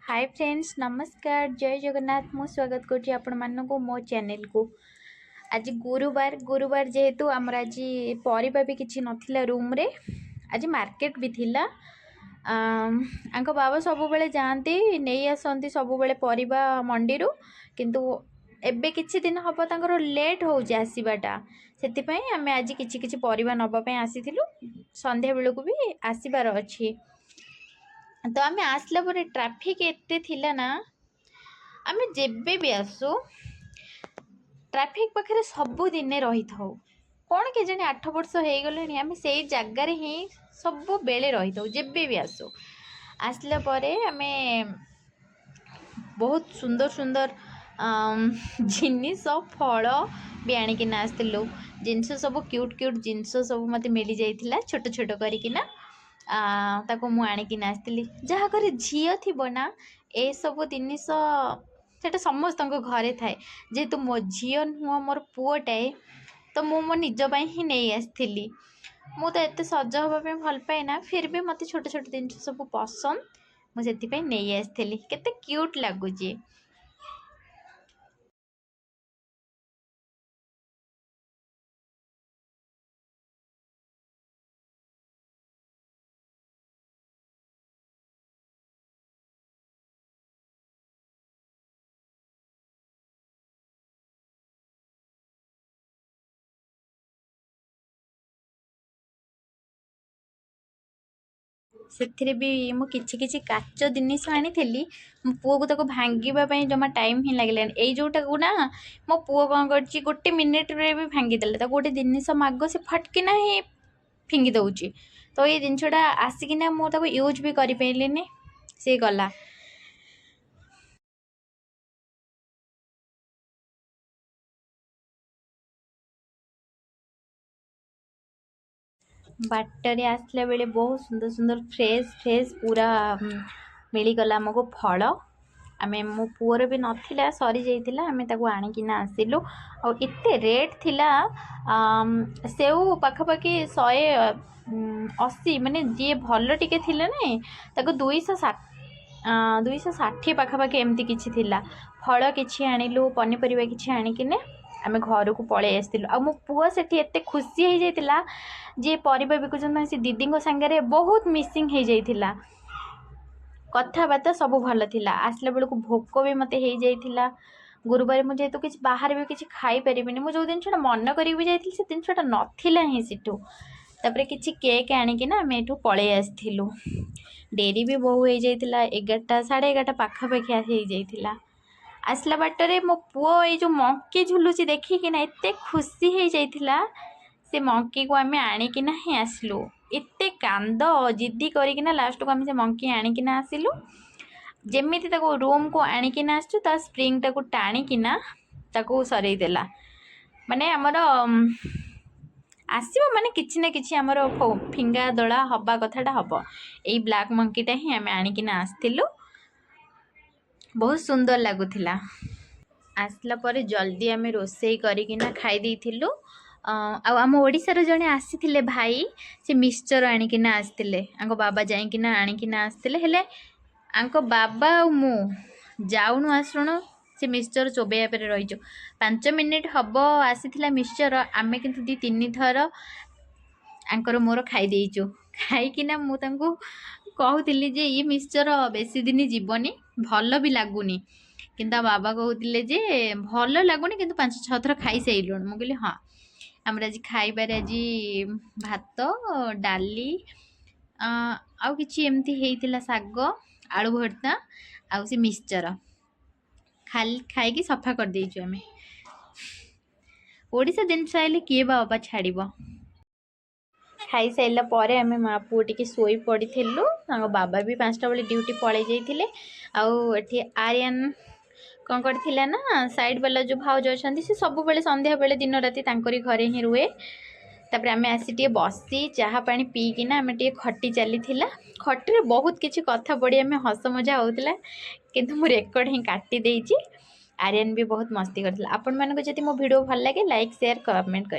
ହାଏ friends, ନମସ୍କାର, ଜୟ ଜଗନ୍ନାଥ। ମୁଁ ସ୍ୱାଗତ କରୁଛି ଆପଣମାନଙ୍କୁ ମୋ ଚ୍ୟାନେଲକୁ। ଆଜି ଗୁରୁବାର। ଗୁରୁବାର ଯେହେତୁ ଆମର ଆଜି ପରିବା ବି କିଛି ନଥିଲା ରୁମ୍ରେ, ଆଜି ମାର୍କେଟ ବି ଥିଲା। ଆଙ୍କ ବାବା ସବୁବେଳେ ଯାଆନ୍ତି, ନେଇ ଆସନ୍ତି ସବୁବେଳେ ପରିବା ମଣ୍ଡିରୁ। କିନ୍ତୁ ଏବେ କିଛି ଦିନ ହେବ ତାଙ୍କର ଲେଟ୍ ହେଉଛି ଆସିବାଟା। ସେଥିପାଇଁ ଆମେ ଆଜି କିଛି କିଛି ପରିବା ନେବା ପାଇଁ ଆସିଥିଲୁ। ସନ୍ଧ୍ୟାବେଳକୁ ବି ଆସିବାର ଅଛି। ତ ଆମେ ଆସିଲା ପରେ ଟ୍ରାଫିକ୍ ଏତେ ଥିଲା ନା, ଆମେ ଯେବେ ବି ଆସୁ ଟ୍ରାଫିକ୍ ପାଖରେ ସବୁଦିନେ ରହିଥାଉ। କ'ଣ କେଜାଣି, 8 ବର୍ଷ ହେଇଗଲାଣି, ଆମେ ସେଇ ଜାଗାରେ ହିଁ ସବୁବେଳେ ରହିଥାଉ ଯେବେ ବି ଆସୁ। ଆସିଲା ପରେ ଆମେ ବହୁତ ସୁନ୍ଦର ସୁନ୍ଦର ଜିନିଷ, ଫଳ ବି ଆଣିକିନା ଆସିଥିଲୁ। ଜିନିଷ ସବୁ କ୍ୟୁଟ୍ କ୍ୟୁଟ୍ ଜିନିଷ ସବୁ ମୋତେ ମିଳିଯାଇଥିଲା ଛୋଟ ଛୋଟ କରିକିନା। ତାକୁ ମୁଁ ଆଣିକିନା ଆସିଥିଲି। ଯାହା ଘରେ ଝିଅ ଥିବ ନା, ଏସବୁ ଜିନିଷ ସେଇଟା ସମସ୍ତଙ୍କ ଘରେ ଥାଏ। ଯେହେତୁ ମୋ ଝିଅ ନୁହଁ, ମୋର ପୁଅଟାଏ, ତ ମୁଁ ମୋ ନିଜ ପାଇଁ ହିଁ ନେଇ ଆସିଥିଲି। ମୁଁ ତ ଏତେ ସଜ ହେବା ପାଇଁ ଭଲ ପାଏ ନା, ଫିର୍ ବି ମୋତେ ଛୋଟ ଛୋଟ ଜିନିଷ ସବୁ ପସନ୍ଦ। ମୁଁ ସେଥିପାଇଁ ନେଇ ଆସିଥିଲି। କେତେ କ୍ୟୁଟ୍ ଲାଗୁଛି! ସେଥିରେ ବି ମୁଁ କିଛି କିଛି କାଚ ଜିନିଷ ଆଣିଥିଲି। ମୋ ପୁଅକୁ ତାକୁ ଭାଙ୍ଗିବା ପାଇଁ ଜମା ଟାଇମ୍ ହିଁ ଲାଗିଲାନି। ଏଇ ଯେଉଁଟାକୁ ନା, ମୋ ପୁଅ କ'ଣ କରିଛି, ଗୋଟେ ମିନିଟ୍ରେ ବି ଭାଙ୍ଗିଦେଲା। ତାକୁ ଗୋଟେ ଜିନିଷ ମାଗ, ସେ ଫଟକିନା ହିଁ ଫିଙ୍ଗି ଦେଉଛି। ତ ଏଇ ଜିନିଷଟା ଆସିକିନା ମୁଁ ତାକୁ ୟୁଜ୍ ବି କରିପାରିଲିନି, ସିଏ ଗଲା। ବାଟରେ ଆସିଲା ବେଳେ ବହୁତ ସୁନ୍ଦର ସୁନ୍ଦର ଫ୍ରେଶ୍ ଫ୍ରେଶ୍ ପୁରା ମିଳିଗଲା ଆମକୁ ଫଳ। ଆମେ ମୋ ପୁଅର ବି ନଥିଲା, ସରିଯାଇଥିଲା, ଆମେ ତାକୁ ଆଣିକିନା ଆସିଲୁ। ଆଉ ଏତେ ରେଟ୍ ଥିଲା, ସେଉ ପାଖାପାଖି 180, ମାନେ ଯିଏ ଭଲ ଟିକେ ଥିଲା ନାଇଁ, ତାକୁ 260 ପାଖାପାଖି ଏମିତି କିଛି ଥିଲା। ଫଳ କିଛି ଆଣିଲୁ, ପନିପରିବା କିଛି ଆଣିକିନା ଆମେ ଘରକୁ ପଳେଇ ଆସିଥିଲୁ। ଆଉ ମୋ ପୁଅ ସେଠି ଏତେ ଖୁସି ହେଇଯାଇଥିଲା, ଯିଏ ପରିବା ବିକୁଛନ୍ତି ସେ ଦିଦିଙ୍କ ସାଙ୍ଗରେ ବହୁତ ମିସିଂ ହେଇଯାଇଥିଲା। କଥାବାର୍ତ୍ତା ସବୁ ଭଲ ଥିଲା। ଆସିଲା ବେଳକୁ ଭୋକ ବି ମୋତେ ହେଇଯାଇଥିଲା। ଗୁରୁବାର ମୁଁ ଯେହେତୁ କିଛି ବାହାରେ ବି କିଛି ଖାଇପାରିବିନି। ମୁଁ ଯେଉଁ ଜିନିଷଟା ମନ କରିକି ବି ଯାଇଥିଲି, ସେ ଜିନିଷଟା ନଥିଲା ହିଁ ସେଠୁ। ତାପରେ କିଛି କେକ୍ ଆଣିକିନା ଆମେ ଏଠୁ ପଳେଇ ଆସିଥିଲୁ। ଡେରି ବି ବହୁ ହେଇଯାଇଥିଲା, 11ଟା 11:30 ପାଖାପାଖି ହେଇଯାଇଥିଲା। ଆସିଲା ବାଟରେ ମୋ ପୁଅ ଏଇ ଯେଉଁ ମଙ୍କି ଝୁଲୁଛି ଦେଖିକିନା ଏତେ ଖୁସି ହେଇଯାଇଥିଲା। ସେ ମଙ୍କିକୁ ଆମେ ଆଣିକିନା ହିଁ ଆସିଲୁ। ଏତେ କାନ୍ଦ ଜିଦ୍ଦି କରିକିନା ଲାଷ୍ଟକୁ ଆମେ ସେ ମଙ୍କି ଆଣିକିନା ଆସିଲୁ। ଯେମିତି ତାକୁ ରୁମ୍କୁ ଆଣିକିନା ଆସିଛୁ, ତା ସ୍ପ୍ରିଙ୍ଗଟାକୁ ଟାଣିକିନା ତାକୁ ସରେଇ ଦେଲା। ମାନେ ଆମର ଆସିବ ମାନେ କିଛି ନା କିଛି ଆମର ଫିଙ୍ଗା ଦଳା ହବା କଥାଟା ହବ। ଏଇ ବ୍ଲାକ୍ ମଙ୍କିଟା ହିଁ ଆମେ ଆଣିକିନା ଆସିଥିଲୁ। ବହୁତ ସୁନ୍ଦର ଲାଗୁଥିଲା। ଆସିଲା ପରେ ଜଲ୍ଦି ଆମେ ରୋଷେଇ କରିକିନା ଖାଇ ଦେଇଥିଲୁ। ଆଉ ଆମ ଓଡ଼ିଶାର ଜଣେ ଆସିଥିଲେ ଭାଇ, ସେ ମିକ୍ସଚର ଆଣିକିନା ଆସିଥିଲେ। ଆଙ୍କ ବାବା ଯାଇକିନା ଆଣିକିନା ଆସିଥିଲେ। ହେଲେ ଆଙ୍କ ବାବା ଆଉ ମୁଁ ଯାଉଣୁ ଆସୁଣୁ ସେ ମିକ୍ସଚର ଚୋବେଇବା ପରେ ରହିଛୁ। 5 ମିନିଟ୍ ହବ ଆସିଥିଲା ମିକ୍ସଚର, ଆମେ କିନ୍ତୁ ଦୁଇ ତିନି ଥର ଆଙ୍କର ମୋର ଖାଇ ଦେଇଛୁ। ଖାଇକିନା ମୁଁ ତାଙ୍କୁ କହୁଥିଲି ଯେ ଇଏ ମିକ୍ସଚର ବେଶୀ ଦିନ ଯିବନି, ଭଲ ବି ଲାଗୁନି। କିନ୍ତୁ ତା ବାବା କହୁଥିଲେ ଯେ ଭଲ ଲାଗୁନି, କିନ୍ତୁ ପାଞ୍ଚ ଛଅ ଥର ଖାଇସାରିଲୁଣି। ମୁଁ କହିଲି ହଁ। ଆମର ଆଜି ଖାଇବାରେ ଆଜି ଭାତ, ଡାଲି, ଆଉ କିଛି ଏମିତି ହେଇଥିଲା, ଶାଗ, ଆଳୁ ଭର୍ତ୍ତା ଆଉ ସେ ମିକ୍ସଚର ଖାଲି ଖାଇକି ସଫା କରିଦେଇଛୁ ଆମେ। ଓଡ଼ିଶା ଜିନିଷ ଆଇଲେ କିଏ ବା ଅବା ଛାଡ଼ିବ? ଖାଇସାରିଲା ପରେ ଆମେ ମା ପୁଅ ଟିକେ ଶୋଇ ପଡ଼ିଥିଲୁ। ତାଙ୍କ ବାବା ବି 5ଟା ବେଳେ ଡ୍ୟୁଟି ପଳେଇ ଯାଇଥିଲେ। ଆଉ ଏଠି ଆର୍ୟନ କ'ଣ କରିଥିଲା ନା, ସାଇଡ଼୍ ବାଲା ଯେଉଁ ଭାଉଜ ଅଛନ୍ତି, ସେ ସବୁବେଳେ ସନ୍ଧ୍ୟାବେଳେ ଦିନ ରାତି ତାଙ୍କରି ଘରେ ହିଁ ରୁହେ। ତାପରେ ଆମେ ଆସି ଟିକେ ବସି ଚାହା ପାଣି ପିଇକିନା ଆମେ ଟିକେ ଖଟି ଚାଲିଥିଲା। ଖଟିରେ ବହୁତ କିଛି କଥା ପଡ଼ି ଆମେ ହସ ମଜା ହେଉଥିଲା, କିନ୍ତୁ ମୁଁ ରେକର୍ଡ଼ ହିଁ କାଟି ଦେଇଛି। ଆର୍ୟନ ବି ବହୁତ ମସ୍ତି କରିଥିଲା। ଆପଣମାନଙ୍କୁ ଯଦି ମୋ ଭିଡ଼ିଓ ଭଲ ଲାଗେ, ଲାଇକ୍, ସେୟାର, କମେଣ୍ଟ କରିବେ।